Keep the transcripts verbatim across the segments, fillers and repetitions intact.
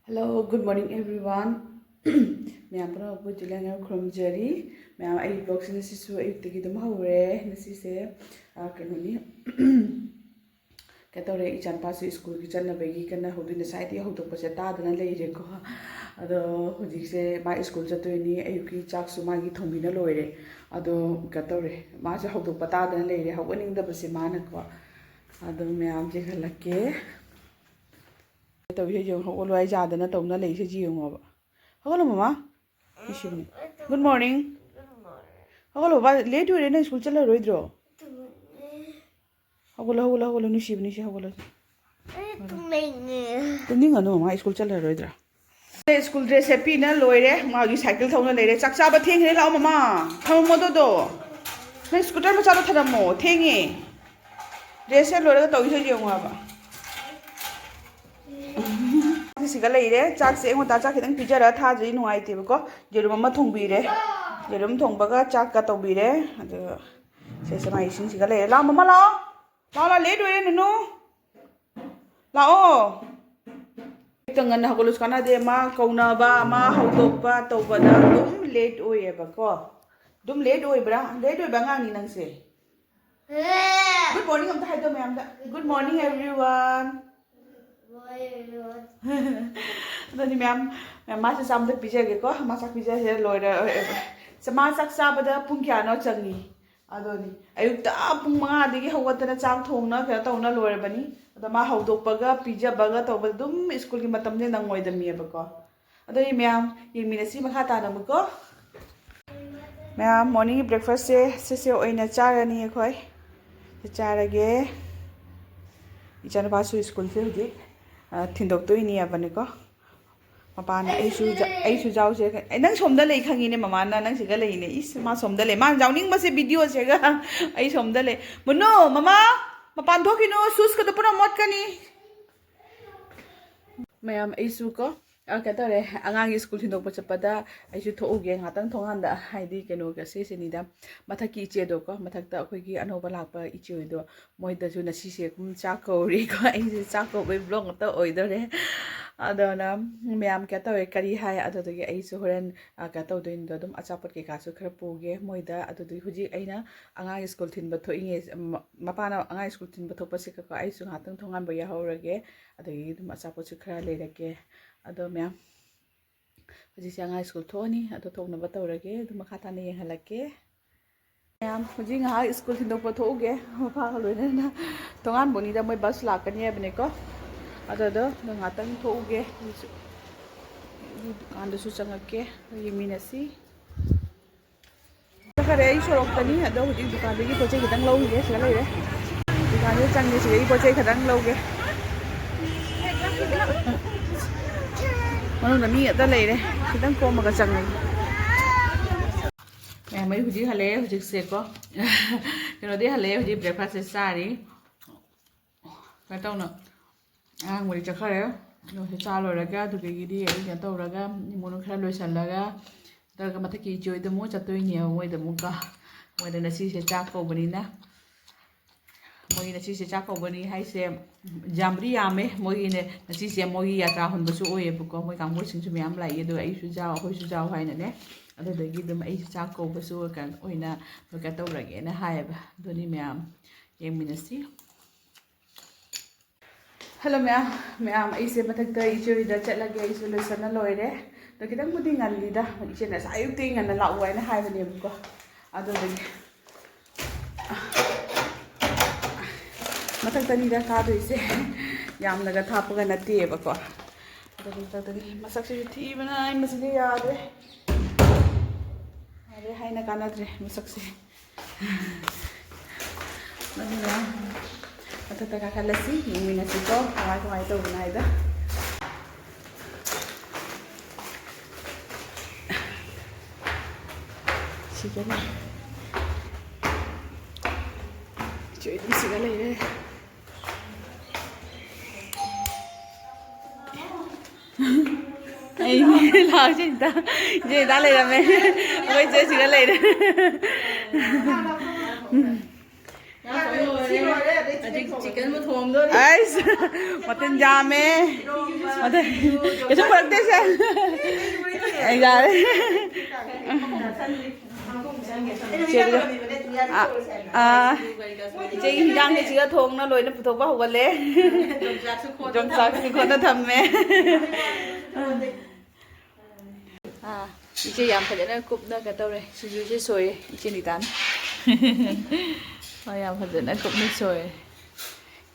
Hello, good morning everyone. ꯃꯌꯥꯝ ꯄꯨꯝꯅꯃꯛꯄꯨ ꯖꯨꯂꯤꯌꯥꯅ ꯈꯨꯔꯨꯝꯖꯔꯤ꯫ ꯃꯌꯥꯝ, ꯑꯩ ꯕ꯭ꯂꯣꯒꯁꯦ ꯉꯁꯤꯁꯨ ꯑꯌꯨꯛꯇꯒꯤ ꯑꯗꯨꯝ ꯍꯧꯔꯦ꯫ ꯉꯁꯤꯁꯦ, ꯑ, ꯀꯩꯅꯣꯅꯤ, ꯀꯩ ꯇꯧꯔꯦ, ꯏꯆꯥꯅꯨꯄꯥꯁꯨ ꯁ꯭ꯀꯨꯜꯒꯤ ꯆꯠꯅꯕꯒꯤ ꯀꯟꯅ ꯍꯧꯗꯣꯏꯅꯦ꯫ ꯉꯁꯥꯏꯗꯒꯤ ꯍꯧꯗꯣꯛꯄꯁꯦ ꯇꯥꯗꯅ ꯂꯩꯔꯦꯀꯣ꯫ ꯑꯗꯣ ꯍꯧꯖꯤꯛꯁꯦ ꯃꯥ ꯁ꯭ꯀꯨꯜ ꯆꯠꯇꯣꯏꯅꯤ꯫ ꯑꯌꯨꯛꯀꯤ ꯆꯥꯛꯁꯨ ꯃꯥꯒꯤ ꯊꯣꯡꯕꯤꯅ ꯂꯣꯏꯔꯦ꯫ ꯑꯗꯣ ꯀꯩꯅꯣ ꯇꯧꯔꯦ, ꯃꯥꯁꯦ ꯍꯧꯗꯣꯛꯄ ꯇꯥꯗꯅ ꯂꯩꯔꯦ, ꯍꯧꯒꯠꯅꯤꯡꯗꯕꯁꯦ ꯃꯥꯅꯀꯣ꯫ ꯑꯗꯣ ꯃꯌꯥꯝ ꯌꯦꯡꯍꯜꯂꯛꯀꯦ꯫ ꯇꯧꯔꯤꯁꯦ ꯌꯦꯡꯉꯣ, ꯍꯧꯒꯠꯂꯣ ꯍꯥꯏ ꯌꯥꯗꯅ ꯇꯧꯅ ꯂꯩꯔꯤꯁꯦ ꯌꯦꯡꯉꯣꯕ꯫ ꯍꯧꯒꯠꯂꯣ ꯃꯃꯥ꯫ ꯏꯁꯤꯡ꯫ Good morning꯫ ꯍꯧꯒꯠꯂꯣ ꯕꯕꯥ, ꯂꯦꯠ ꯑꯣꯏꯔꯦ, ꯅꯪ ꯁ꯭ꯀꯨꯜ ꯆꯠꯂꯔꯣꯏꯗ꯭ꯔꯣ? ꯍꯧꯒꯠꯂꯣ, ꯍꯧꯒꯠꯂꯣ, ꯍꯧꯒꯠꯂꯣ, ꯅꯨꯡꯁꯤꯕ, ꯅꯨꯡꯁꯤ, ꯍꯧꯒꯠꯂꯣ꯫ ꯑꯩ ꯇꯨꯝꯅꯤꯡꯉꯦ꯫ ꯇꯨꯝꯅꯤꯡꯒꯅꯨ ꯃꯃꯥ, ꯁ꯭ꯀꯨꯜ ꯆꯠꯂꯔꯣꯏꯗ꯭ꯔꯥ? ꯁ꯭ꯀꯨꯜ ꯗ꯭ꯔꯦꯁ ꯁꯦꯠꯄꯤꯅ ꯂꯣꯏꯔꯦ, ꯃꯥꯒꯤ ꯁꯥꯏꯀꯜ ꯊꯧꯅ ꯂꯩꯔꯦ꯫ ꯆꯥꯛ ꯆꯥꯕ ꯊꯦꯡꯈ꯭ꯔꯦ, ꯂꯥꯛꯑꯣ ꯃꯃꯥ꯫ ꯊꯝꯃꯝꯃꯣ ꯑꯗꯨꯗꯣ꯫ ꯅꯪ ꯁ꯭ꯀꯨꯇꯔ ꯃꯆꯥꯗꯣ ꯊꯅꯝꯃꯣ, ꯊꯦꯡꯉꯦ꯫ ꯗ꯭ꯔꯦꯁ ꯁꯦꯠ ꯂꯣꯏꯔꯒ ꯇꯧꯔꯤꯁꯦ ꯌꯦꯡꯉꯣ ꯍꯥꯏꯕ꯫ ꯁꯤꯒ ꯂꯩꯔꯦ꯫ ꯆꯥꯛꯁꯦ ꯑꯌꯨꯛ ꯉꯟꯇꯥ ꯆꯥꯛ ꯈꯤꯇꯪ ꯄꯤꯖꯔ ꯊꯥꯗ꯭ꯔꯗꯤ ꯅꯨꯡꯉꯥꯏꯇꯦꯕꯀꯣ꯫ ꯌꯦꯔꯨꯝ ꯑꯃ ꯊꯣꯡꯕꯤꯔꯦ꯫ ꯌꯦꯔꯨꯝ ꯊꯣꯡꯕꯒ ꯆꯥꯛꯀ ꯇꯧꯕꯤꯔꯦ꯫ ꯑꯗꯨꯒ ꯁꯦ, ꯁꯦ ꯃꯥꯒꯤ ꯏꯁꯤꯡꯁꯤꯒ ꯂꯩꯔꯦ꯫ ꯂꯥꯛꯑꯣ ꯃꯃꯥ, ꯂꯥꯛꯑꯣ꯫ ꯂꯥꯛꯑꯣ, ꯂꯥꯛꯑꯣ, ꯂꯦꯠ ꯑꯣꯏꯔꯦ ꯅꯨꯅꯨ꯫ ꯂꯥꯛꯑꯣ꯫ ꯍꯦꯛꯇ ꯉꯟꯅ ꯍꯧꯒꯠꯂꯁꯨ ꯀꯥꯟꯅꯗꯦ꯫ ꯃꯥ ꯀꯧꯅꯕ, ꯃꯥ ꯍꯧꯗꯣꯛꯄ ꯇꯧꯕꯗ ꯑꯗꯨꯝ ꯂꯦꯠ ꯑꯣꯏꯌꯦꯕꯀꯣ꯫ ꯑꯗꯨꯝ ꯂꯦꯠ ꯑꯣꯏꯕ꯭ꯔꯥ? ꯂꯦꯠ ꯑꯣꯏꯕ ꯑꯉꯥꯡꯅꯤ ꯅꯪꯁꯦ꯫ Good morning ꯑꯝꯇ ꯍꯥꯏꯗꯣ ꯃꯌꯥꯝꯗ꯫ Good morning everyone꯫ ꯑꯗꯨꯗꯤ ꯃꯌꯥꯝ, ꯃꯌꯥꯝ ꯃꯥꯁꯦ ꯆꯥꯝꯗ ꯄꯤꯖꯒꯦꯀꯣ꯫ ꯃꯥ ꯆꯥꯛ ꯄꯤꯖꯁꯦ ꯂꯣꯏꯔꯦ꯫ ꯃꯥ ꯆꯥꯛ ꯆꯥꯕꯗ ꯄꯨꯡ ꯀꯌꯥꯅꯣ ꯆꯪꯉꯤ? ꯑꯗꯨꯅꯤ ꯑꯌꯨꯛꯇ ꯄꯨꯡ ꯃꯉꯥꯗꯒꯤ ꯍꯧꯒꯠꯇꯅ ꯆꯥꯛ ꯊꯣꯡꯅ ꯀꯩꯅꯣ ꯇꯧꯅ ꯂꯣꯏꯔꯕꯅꯤ꯫ ꯑꯗꯣ ꯃꯥ ꯍꯧꯗꯣꯛꯄꯒ ꯄꯤꯖꯕꯒ ꯇꯧꯕꯗ ꯑꯗꯨꯝ ꯁ꯭ꯀꯨꯜꯒꯤ ꯃꯇꯝꯁꯦ ꯅꯪꯉꯣꯏꯗꯃꯤꯑꯕꯀꯣ꯫ ꯑꯗꯨꯗꯤ ꯃꯌꯥꯝ ꯌꯦꯡꯃꯤꯟꯅꯁꯤ ꯃꯈꯥ ꯇꯥꯅ ꯑꯃꯨꯛꯀꯣ꯫ ꯃꯌꯥꯝ, ꯃꯣꯔꯅꯤꯡꯒꯤ ꯕ꯭ꯔꯦꯛꯐꯥꯁꯁꯦ ꯁꯤꯁꯦ ꯑꯣꯏꯅ ꯆꯥꯔꯅꯤ ꯑꯩꯈꯣꯏ꯫ ꯁꯤ ꯆꯥꯔꯒꯦ꯫ ꯏꯆꯥꯅꯨꯄꯥꯁꯨ ꯁ꯭ꯀꯨꯜꯁꯦ ꯍꯧꯖꯤꯛ, ꯑ, ꯊꯤꯟꯗꯣꯛꯇꯣꯏꯅꯤ ꯍꯥꯏꯕꯅꯤꯀꯣ꯫ ꯃꯄꯥꯅ ꯑꯩꯁꯨ ꯖ-, ꯑꯩꯁꯨ ꯌꯥꯎꯁꯦ꯫ ꯑꯦ, ꯅꯪ ꯁꯣꯝꯗ ꯂꯩ ꯈꯪꯉꯤꯅꯦ, ꯃꯃꯥꯅ ꯅꯪ ꯁꯤꯒ ꯂꯩꯅꯦ꯫ ꯏꯁ, ꯃꯥ ꯁꯣꯝꯗ ꯂꯩ꯫ ꯃꯥꯅ ꯌꯥꯎꯅꯤꯡꯕꯁꯦ ꯚꯤꯗꯤꯑꯣꯁꯦꯒ ꯑꯩ ꯁꯣꯝꯗ ꯂꯩ꯫ ꯃꯨꯟꯅꯨ, ꯃꯃꯥ, ꯃꯄꯥꯟ ꯊꯣꯛꯈꯤꯅꯨ, ꯁꯨꯁꯀꯗꯣ ꯄꯨꯔꯥ ꯃꯣꯠꯀꯅꯤ꯫ ꯃꯌꯥꯝ, ꯑꯩꯁꯨ ꯀꯣ, ꯑ, ꯀꯩꯅꯣ ꯇꯧꯔꯦ, ꯑꯉꯥꯡꯒꯤ ꯁ꯭ꯀꯨꯜ ꯊꯤꯟꯗꯣꯛꯄ ꯆꯠꯄꯗ ꯑꯩꯁꯨ ꯊꯣꯛꯎꯒꯦ ꯉꯥꯛꯇꯪ ꯊꯣꯡꯒꯥꯟꯗ, ꯍꯥꯏꯗꯤ ꯀꯩꯅꯣꯒ ꯁꯤꯁꯤꯅꯤꯗ, ꯃꯊꯛꯀꯤ ꯏꯆꯦꯗꯣ ꯀꯣ, ꯃꯊꯛꯇ ꯑꯩꯈꯣꯏꯒꯤ ꯑꯅꯧꯕ ꯂꯥꯛꯄ ꯏꯆꯦ ꯍꯣꯏꯗꯣ, ꯃꯣꯏꯗꯁꯨ ꯉꯁꯤꯁꯦ ꯑꯗꯨꯝ ꯆꯥꯛ ꯀꯧꯔꯤꯀꯣ꯫ ꯑꯩꯁꯦ ꯆꯥꯛ ꯀꯧꯕꯩ ꯕ꯭ꯂꯣꯛ ꯉꯥꯛꯇ ꯑꯣꯏꯗꯣꯔꯦ꯫ ꯑꯗꯨꯅ ꯃꯌꯥꯝ ꯀꯩꯅꯣ ꯇꯧꯋꯦ, ꯀꯔꯤ ꯍꯥꯏ, ꯑꯗꯨꯗꯨꯒꯤ ꯑꯩꯁꯨ ꯍꯣꯔꯦꯟ, ꯑ, ꯀꯩꯅꯣ ꯇꯧꯗꯣꯏꯅꯤꯗꯣ, ꯑꯗꯨꯝ ꯑꯆꯥꯄꯣꯠ ꯀꯩꯀꯥꯁꯨ ꯈꯔ ꯄꯨꯒꯦ ꯃꯣꯏꯗ꯫ ꯑꯗꯨꯗꯨꯒꯤ ꯍꯧꯖꯤꯛ ꯑꯩꯅ ꯑꯉꯥꯡ ꯁ꯭ꯀꯨꯜ ꯊꯤꯟꯕ ꯊꯣꯛꯏꯉꯩ, ꯃ-, ꯃꯄꯥꯅ ꯑꯉꯥꯡ ꯁ꯭ꯀꯨꯜ ꯊꯤꯟꯕ ꯊꯣꯛꯄꯁꯤꯒꯀꯣ, ꯑꯩꯁꯨ ꯉꯥꯏꯍꯥꯛꯇꯪ ꯊꯣꯡ ꯍꯥꯟꯕ ꯌꯥꯎꯍꯧꯔꯒꯦ꯫ ꯑꯗꯒꯤ ꯑꯗꯨꯝ ꯑꯆꯥꯄꯣꯠꯁꯨ ꯈꯔ ꯂꯩꯔꯛꯀꯦ꯫ ꯑꯗꯣ ꯃꯌꯥꯝ, ꯍꯧꯖꯤꯛꯁꯦ ꯑꯉꯥꯡ ꯁ꯭ꯀꯨꯜ ꯊꯣꯛꯑꯅꯤ, ꯑꯗꯣ ꯊꯣꯛꯅꯕ ꯇꯧꯔꯒꯦ꯫ ꯑꯗꯨꯝ ꯃꯈꯥ ꯇꯥꯅ ꯌꯦꯡꯍꯜꯂꯛꯀꯦ꯫ ꯃꯌꯥꯝ, ꯍꯧꯖꯤꯛ ꯉꯥꯏꯍꯥꯛ ꯁ꯭ꯀꯨꯜ ꯊꯤꯟꯗꯣꯛꯄ ꯊꯣꯛꯎꯒꯦ, ꯃꯄꯥꯒ ꯂꯣꯏꯅꯅ꯫ ꯊꯣꯡꯒꯥꯟꯕꯨꯅꯤꯗ ꯃꯣꯏ ꯕꯁ ꯂꯥꯛꯀꯅꯤ ꯍꯥꯏꯕꯅꯤꯀꯣ꯫ ꯑꯗꯨꯗꯣ ꯉꯥꯛꯇꯪ ꯊꯣꯛꯎꯒꯦ꯫ ꯑꯩꯁꯨ ꯗꯨꯀꯥꯟꯗꯁꯨ ꯆꯪꯉꯛꯀꯦ, ꯌꯦꯡꯃꯤꯟꯅꯁꯤ꯫ ꯆꯠꯈ꯭ꯔꯦ, ꯑꯩ ꯁꯣꯔꯣꯛꯇꯅꯤ꯫ ꯑꯗꯣ ꯍꯧꯖꯤꯛ ꯗꯨꯀꯥꯟꯗꯒꯤ ꯄꯣꯠ ꯆꯩ ꯈꯤꯇꯪ ꯂꯧꯈꯤꯒꯦ꯫ ꯁꯤꯗ ꯂꯩꯔꯦ, ꯗꯨꯀꯥꯟꯗ ꯆꯪꯒꯦ꯫ ꯁꯤꯗꯒꯤ ꯄꯣꯠ ꯆꯩ ꯈꯤꯇꯪ ꯂꯧꯒꯦ꯫ ꯃꯅꯨꯡꯗ ꯃꯤ ꯑꯇ ꯂꯩꯔꯦ, ꯈꯤꯇꯪ ꯀꯣꯝꯃꯒ ꯆꯪꯉꯒꯦ꯫ ꯃꯌꯥꯝ, ꯑꯩ ꯍꯧꯖꯤꯛ ꯍꯜꯂꯛꯑꯦ꯫ ꯍꯧꯖꯤꯛꯁꯦꯀꯣ, ꯀꯩꯅꯣꯗꯤ ꯍꯜꯂꯛꯑꯦ꯫ ꯍꯧꯖꯤꯛ ꯕ꯭ꯔꯦꯛꯐꯥꯁꯁꯦ ꯆꯥꯔꯤ꯫ ꯀꯩꯅꯣ ꯇꯧꯅ, ꯑꯉꯥꯡꯕꯨꯗꯤ ꯆꯠꯈ꯭ꯔꯦ꯫ ꯑꯗꯣ ꯁꯤ ꯆꯥ ꯂꯣꯏꯔꯒ, ꯑꯗꯨꯗꯒꯤꯗꯤ ꯑꯩ ꯀꯩꯅꯣ ꯇꯧꯔꯒ, ꯏꯃꯨꯡ ꯈꯔ ꯂꯣꯏꯁꯤꯜꯂꯒ, ꯅꯠꯇ꯭ꯔꯒ ꯃꯊꯛꯀꯤ ꯏꯆꯦ ꯍꯣꯏꯗ ꯑꯃꯨꯛ ꯆꯠꯇꯣꯏꯅꯦꯕ, ꯃꯣꯏꯗ ꯑꯃꯨꯛꯀ꯫ ꯃꯣꯏꯗ ꯉꯁꯤꯁꯦ ꯆꯥꯛ ꯀꯧꯕꯅꯤꯅ, ꯃꯣꯏꯒꯤ ꯉꯁꯤꯁꯦ ꯆꯥꯛ ꯀꯧꯕꯅꯤ ꯍꯥꯏꯁꯦ, ꯌꯥꯝꯕꯨꯗꯤ ꯌꯥꯝꯃꯦ꯫ ꯃꯣꯏꯒꯤꯅꯦ, ꯉꯁꯤꯁꯦ ꯃꯣꯏꯒꯤ ꯌꯥꯇ꯭ꯔꯥ ꯍꯨꯟꯕꯁꯨ ꯑꯣꯏꯌꯦꯕꯀꯣ꯫ ꯃꯣꯏ ꯀꯥꯡꯕꯨꯁꯤꯡꯁꯨ ꯃꯌꯥꯝ ꯂꯥꯛꯏ, ꯑꯗꯨꯒ ꯑꯩꯁꯨ ꯌꯥꯎ, ꯑꯩꯈꯣꯏꯁꯨ ꯌꯥꯎ ꯍꯥꯏꯅꯅꯦ꯫ ꯑꯗꯨꯗꯒꯤ ꯑꯗꯨꯝ ꯑꯩꯁꯨ ꯆꯥꯛ ꯀꯧꯕꯁꯨ ꯀꯩꯅꯣ ꯑꯣꯏꯅ ꯀꯩꯅꯣ ꯇꯧꯔꯒꯦꯅ ꯍꯥꯏꯌꯦꯕ꯫ ꯑꯗꯨꯅꯤ ꯃꯌꯥꯝ, ꯌꯦꯡꯃꯤꯟꯅꯁꯤ꯫ ꯍꯜꯂꯣ ꯃꯌꯥꯝ, ꯃꯌꯥꯝ, ꯑꯩꯁꯦ ꯃꯊꯛꯇ ꯏꯆꯦ ꯍꯣꯏꯗ ꯆꯠꯂꯒꯦ, ꯑꯩꯁꯨ ꯂꯣꯏꯁꯟꯅ ꯂꯣꯏꯔꯦ꯫ ꯑꯗꯣ ꯈꯤꯇꯪꯕꯨꯗꯤ ꯉꯜꯂꯤꯗ, ꯏꯆꯦꯅ ꯉꯁꯥꯏ ꯑꯌꯨꯛꯇꯒꯤ ꯉꯟꯅ ꯂꯥꯛꯑꯣ ꯍꯥꯏꯅ ꯍꯥꯏꯕꯅꯦꯕꯀꯣ꯫ ꯑꯗꯨꯗꯒꯤ ꯃꯊꯛꯇꯅꯤꯗ ꯀꯥꯗꯣꯏꯁꯦ, ꯌꯥꯝꯅꯒ ꯊꯥꯞꯄꯒ ꯅꯠꯇꯦꯕꯀꯣ꯫ ꯑꯗꯨꯒꯤ ꯃꯊꯛꯇꯅꯤ꯫ ꯃꯁꯛꯁꯤꯁꯨ ꯊꯤꯕꯅ ꯑꯩ ꯃꯁꯤꯗꯤ ꯌꯥꯗ꯭ꯔꯦ꯫ ꯌꯥꯗ꯭ꯔꯦ, ꯍꯥꯏꯅ ꯀꯥꯟꯅꯗ꯭ꯔꯦ ꯃꯁꯛꯁꯦ꯫ ꯑꯗꯨꯅ ꯃꯊꯛꯇ ꯀꯥꯈꯠꯂꯁꯤ, ꯌꯦꯡꯃꯤꯟꯅꯁꯤꯀꯣ, ꯀꯃꯥꯏ ꯀꯃꯥꯏ ꯇꯧꯕꯅꯣ ꯍꯥꯏꯗꯣ꯫ ꯁꯤꯗꯅꯦ꯫ ꯏꯆꯦ ꯑꯗꯨꯝ ꯁꯤꯗ ꯂꯩꯔꯦ꯫ ꯑꯩ ꯂꯥꯛꯑꯣ, ꯏꯆꯦ ꯏꯟꯇ꯫ ꯏꯆꯦ ꯏꯟꯇ ꯂꯩꯔꯝꯃꯦ꯫ ꯑꯩꯈꯣꯏ ꯏꯆꯦ ꯁꯤꯗ ꯂꯩꯔꯦ꯫ ꯁꯤ ꯂꯣꯏꯔꯦ, ꯑꯗꯩ ꯍꯧꯖꯤꯛ ꯆꯤꯛꯀꯟꯕꯨ ꯊꯣꯡꯗꯣꯔꯤ꯫ ꯑꯩꯁ, ꯃꯊꯦꯜ ꯌꯥꯝꯃꯦ꯫ ꯃꯊꯦꯜ ꯀꯩꯁꯨ ꯄꯨꯔꯛꯇꯦ ꯁꯦ꯫ ꯑꯩ ꯌꯥꯔꯦ꯫ ꯏꯆꯦꯗꯨꯒ꯫ ꯑꯥ, ꯑꯥ꯫ ꯏꯆꯦꯒꯤ ꯍꯤꯟꯖꯥꯡꯁꯦ ꯁꯤꯒ ꯊꯣꯡꯅ ꯂꯣꯏꯅ ꯄꯨꯊꯣꯛꯄ ꯍꯧꯒꯠꯂꯦ꯫ ꯌꯣꯡꯆꯥꯛꯁꯨ ꯈꯣꯠꯅ ꯊꯝꯃꯦ꯫ ꯑꯥ, ꯏꯆꯦ ꯌꯥꯝ ꯐꯖꯅ ꯀꯨꯞꯅ ꯀꯩꯅꯣ ꯇꯧꯔꯦ꯫ ꯁꯤꯡꯖꯨꯁꯦ ꯁꯣꯏꯔꯦ ꯏꯆꯦ ꯅꯤꯇꯥꯅ꯫ ꯍꯣꯏ, ꯌꯥꯝ ꯐꯖꯅ ꯀꯨꯞꯅ ꯁꯣꯏꯔꯦ꯫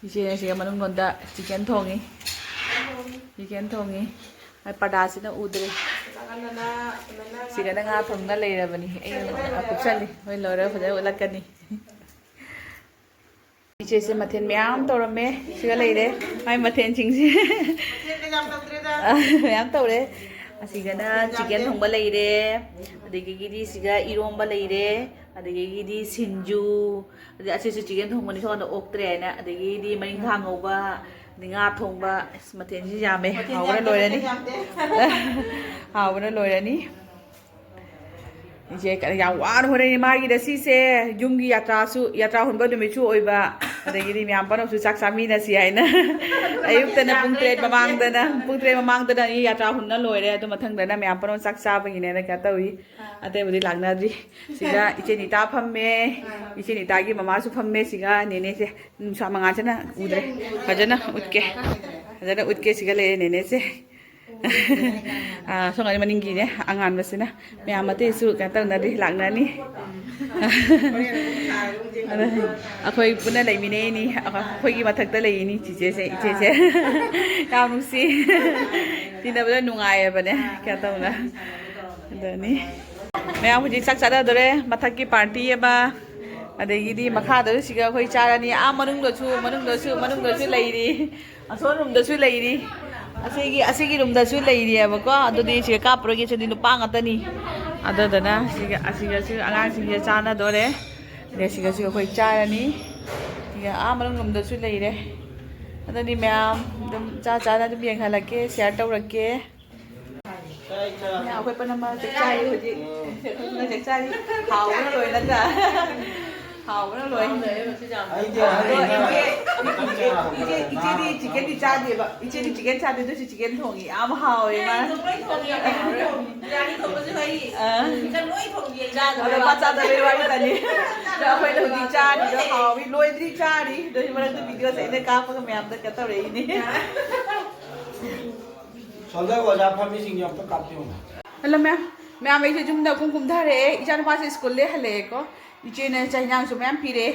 ꯏꯆꯦꯅ ꯁꯤꯒ ꯃꯅꯨꯡꯂꯣꯝꯗ ꯆꯤꯀꯟ ꯊꯣꯡꯉꯤ꯫ ꯆꯤꯀꯟ ꯊꯣꯡꯉꯤ꯫ ꯑꯩ ꯄꯔꯗꯥꯁꯤꯅ ꯎꯗ꯭ꯔꯦ꯫ ꯁꯤꯒꯅ ꯉꯥ ꯊꯣꯡꯅ ꯂꯩꯔꯕꯅꯤ꯫ ꯑꯩ ꯀꯨꯞꯁꯜꯂꯤ꯫ ꯍꯣꯏ, ꯂꯣꯏꯔꯒ ꯐꯖꯅ ꯎꯠꯂꯛꯀꯅꯤ꯫ ꯏꯆꯦꯁꯦ ꯃꯊꯦꯜ ꯃꯌꯥꯝ ꯇꯧꯔꯝꯃꯦ꯫ ꯁꯤꯒ ꯂꯩꯔꯦ ꯃꯥꯏ ꯃꯊꯦꯜꯁꯤꯡꯁꯦ꯫ ꯃꯊꯦꯜꯒ ꯌꯥꯝ ꯇꯧꯗ꯭ꯔꯦꯗ꯫ ꯃꯌꯥꯝ ꯇꯧꯔꯦ꯫ ꯑꯁꯤꯒꯅ ꯃꯊꯦꯜ ꯆꯤꯀꯟ ꯌꯥꯝꯗꯦ꯫ ꯊꯣꯡꯕ ꯂꯩꯔꯦ꯫ ꯑꯗꯒꯤꯗꯤ ꯁꯤꯒ ꯏꯔꯣꯝꯕ ꯂꯩꯔꯦ꯫ ꯑꯗꯒꯤꯗꯤ ꯁꯤꯡꯖꯨ꯫ ꯑꯗꯩ ꯑꯁꯤꯁꯨ ꯆꯤꯀꯟ ꯊꯣꯡꯕꯅꯤ, ꯁꯣꯝꯗ ꯑꯣꯛꯇ꯭ꯔꯦ ꯍꯥꯏꯅ꯫ ꯑꯗꯒꯤꯗꯤ ꯃꯔꯤꯡꯈꯥ ꯉꯧꯕ, ꯑꯗꯩ ꯉꯥ ꯊꯣꯡꯕ꯫ ꯑꯁ, ꯃꯊꯦꯜꯁꯤ ꯌꯥꯝꯃꯦ꯫ ꯃꯊꯦꯜ ꯍꯥꯎꯕꯅ ꯌꯥꯝꯗꯦ, ꯂꯣꯏꯔꯅꯤ꯫ ꯃꯊꯦꯜ ꯌꯥꯝꯗꯦ꯫ ꯍꯥꯎꯕꯅ ꯂꯣꯏꯔꯅꯤ꯫ ꯏꯆꯦ ꯀ-, ꯌꯥꯝ ꯋꯥꯅ ꯍꯣꯠꯅꯩ꯫ ꯃꯥꯒꯤ ꯉꯁꯤꯁꯦ ꯌꯨꯝꯒꯤ ꯌꯥꯇ꯭ꯔꯥꯁꯨ, ꯌꯥꯇ꯭ꯔꯥ ꯍꯨꯟꯕ ꯅꯨꯃꯤꯠꯁꯨ ꯑꯣꯏꯕ, ꯑꯗꯒꯤꯗꯤ ꯃꯌꯥꯝ ꯄꯨꯝꯅꯃꯛꯁꯨ ꯆꯥꯛ ꯆꯥꯃꯤꯟꯅꯁꯤ ꯍꯥꯏꯅ ꯑꯌꯨꯛꯇꯅ ꯄꯨꯡ ꯇꯔꯦꯠ ꯃꯃꯥꯡꯗꯅ, ꯄꯨꯡ ꯇꯔꯦꯠ ꯃꯃꯥꯡꯗꯅ ꯑꯩ ꯌꯥꯇ꯭ꯔꯥ ꯍꯨꯟꯅ ꯂꯣꯏꯔꯦ꯫ ꯑꯗꯨ ꯃꯊꯪꯗꯅ ꯃꯌꯥꯝ ꯄꯨꯝꯅꯃꯛ ꯆꯥꯛ ꯆꯥꯕꯒꯤꯅꯦꯅ ꯀꯩꯅꯣ ꯇꯧꯏ꯫ ꯑꯥ꯫ ꯑꯇꯩꯕꯨꯗꯤ ꯂꯥꯛꯅꯗ꯭ꯔꯤ꯫ ꯁꯤꯗ ꯏꯆꯦ ꯅꯤꯇꯥ ꯐꯝꯃꯦ꯫ ꯑꯥ꯫ ꯏꯆꯦ ꯅꯤꯇꯥꯒꯤ ꯃꯃꯥꯁꯨ ꯐꯝꯃꯦ꯫ ꯁꯤꯒ ꯅꯦꯅꯦꯁꯦ ꯅꯨꯡꯁꯥ ꯃꯉꯥꯜꯁꯤꯅ ꯎꯗ꯭ꯔꯦ꯫ ꯐꯖꯅ ꯎꯠꯀꯦ꯫ ꯐꯖꯅ ꯎꯠꯀꯦ꯫ ꯁꯤꯒ ꯂꯩꯔꯦ ꯅꯦꯅꯦꯁꯦ꯫ ꯑꯥ, ꯁꯣꯝ ꯅꯥꯀꯟ ꯃꯅꯤꯡꯒꯤꯅꯦ ꯑꯉꯥꯟꯕꯁꯤꯅ꯫ ꯃꯌꯥꯝ ꯑꯇꯩꯁꯨ ꯀꯩꯅꯣ ꯇꯧꯅꯗ꯭ꯔꯤ, ꯂꯥꯛꯅꯅꯤ꯫ ꯑꯗ ꯑꯩꯈꯣꯏ ꯄꯨꯟꯅ ꯂꯩꯃꯤꯟꯅꯩꯅꯤ꯫ ꯑꯩꯈꯣꯏꯒꯤ ꯃꯊꯛꯇ ꯂꯩꯔꯤꯅꯤ ꯆꯤꯆꯦꯁꯦ, ꯏꯆꯦꯁꯦ꯫ ꯌꯥꯝ ꯅꯨꯡꯁꯤ꯫ ꯇꯤꯟꯅꯕꯗ ꯅꯨꯡꯉꯥꯏꯌꯦꯕꯅꯦ, ꯀꯩꯅꯣ ꯇꯧꯅ꯫ ꯑꯗꯨꯅꯤ꯫ ꯃꯌꯥꯝ ꯍꯧꯖꯤꯛ ꯆꯥꯛ ꯆꯥꯅꯗꯣꯔꯦ꯫ ꯃꯊꯛꯀꯤ ꯄꯥꯔꯇꯤ ꯑꯃ, ꯑꯗꯒꯤꯗꯤ ꯃꯈꯥꯗꯁꯨ ꯁꯤꯒ ꯑꯩꯈꯣꯏ ꯆꯥꯔꯅꯤ꯫ ꯑꯥ ꯃꯅꯨꯡꯗꯁꯨ, ꯃꯅꯨꯡꯗꯁꯨ, ꯃꯅꯨꯡꯗꯁꯨ ꯂꯩꯔꯤ꯫ ꯑꯁꯣꯝ ꯔꯨꯝꯗꯁꯨ ꯂꯩꯔꯤ꯫ ꯑꯁꯤꯒꯤ, ꯑꯁꯤꯒꯤ ꯔꯨꯝꯗꯁꯨ ꯂꯩꯔꯤꯑꯕꯀꯣ꯫ ꯑꯗꯨꯗꯤ ꯁꯤꯒ ꯀꯥꯞꯄꯔꯣꯏꯒꯦ, ꯁꯤꯗꯤ ꯅꯨꯄꯥ ꯉꯥꯛꯇꯅꯤ꯫ ꯑꯗꯨꯗꯨꯅ ꯁꯤꯒ, ꯑꯁꯤꯒꯁꯨ ꯑꯉꯥꯡꯁꯤꯡꯁꯦ ꯆꯥꯟꯅꯗꯣꯔꯦ꯫ ꯑꯗꯩ ꯁꯤꯒꯁꯨ ꯑꯩꯈꯣꯏ ꯆꯥꯔꯅꯤ꯫ ꯁꯤꯒ ꯑꯥ ꯃꯅꯨꯡ ꯔꯨꯝꯗꯁꯨ ꯂꯩꯔꯦ꯫ ꯑꯗꯨꯗꯤ ꯃꯌꯥꯝ ꯑꯗꯨꯝ ꯆꯥ ꯆꯥꯅ ꯑꯗꯨꯝ ꯌꯦꯡꯍꯜꯂꯛꯀꯦ, ꯁꯤꯌꯥꯔ ꯇꯧꯔꯛꯀꯦ꯫ ꯑꯩꯈꯣꯏ ꯄꯨꯝꯅꯃꯛ ꯆꯥꯛ ꯆꯥꯔꯤ ꯍꯧꯖꯤꯛ꯫ ꯑꯩꯈꯣꯏ ꯄꯨꯟꯅ ꯆꯥꯛ ꯆꯥꯔꯤ꯫ ꯍꯥꯎꯕꯅ ꯂꯣꯏꯔꯦ ꯅꯠꯇ꯭ꯔꯥ? ꯍꯥꯎꯕꯅ ꯂꯣꯏ꯫ ꯑꯩꯗꯤ ꯑꯍꯟꯅꯤꯅ ꯈꯤꯇꯪ ꯆꯥꯔ ꯏꯆꯦ, ꯏꯆꯦꯗꯤ ꯆꯤꯛꯀꯟꯗꯤ ꯆꯥꯗꯦꯕ꯫ ꯏꯆꯦꯗꯤ ꯆꯤꯛꯀꯟ ꯆꯥꯗꯦ, ꯑꯗꯨꯁꯨ ꯆꯤꯛꯀꯟ ꯊꯣꯡꯉꯤ ꯌꯥꯝ ꯍꯥꯎꯋꯦ ꯃꯥꯅ꯫ ꯑꯥ꯫ ꯑꯗꯣ ꯃꯥ ꯆꯥꯗꯕꯩ ꯋꯥꯔꯤꯇꯅꯤ꯫ ꯑꯗꯣ ꯑꯩꯈꯣꯏꯅ ꯍꯧꯖꯤꯛ ꯆꯥꯔꯤꯗꯣ ꯍꯥꯎꯋꯤ꯫ ꯂꯣꯏꯗ꯭ꯔꯤ, ꯆꯥꯔꯤ꯫ ꯑꯗꯨꯒꯤ ꯃꯔꯛꯇ ꯚꯤꯗꯤꯑꯣꯁꯦ ꯑꯩꯅ ꯀꯥꯞꯄꯒ ꯃꯌꯥꯝꯗ ꯀꯩꯅꯣ ꯇꯧꯔꯛꯏꯅꯦ꯫ ꯁꯣꯝꯗ ꯑꯣꯖꯥ ꯐꯝꯃꯤꯁꯤꯡꯁꯦ ꯑꯝꯇ ꯀꯥꯞꯄꯤꯌꯨꯅꯦ꯫ ꯍꯜꯂꯣ ꯃꯌꯥꯝ꯫ ꯃꯌꯥꯝ, ꯑꯩꯁꯦ ꯌꯨꯝꯗ ꯀꯨꯝ ꯀꯨꯝꯊꯔꯛꯑꯦ꯫ ꯏꯆꯥꯅꯨꯄꯥꯁꯦ ꯁ꯭ꯀꯨꯜꯗꯩ ꯍꯜꯂꯛꯑꯦꯀꯣ꯫ ꯏꯆꯦꯅ ꯆꯥꯛ ꯍꯤꯟꯖꯥꯡꯁꯨ ꯃꯌꯥꯝ ꯄꯤꯔꯛꯑꯦ꯫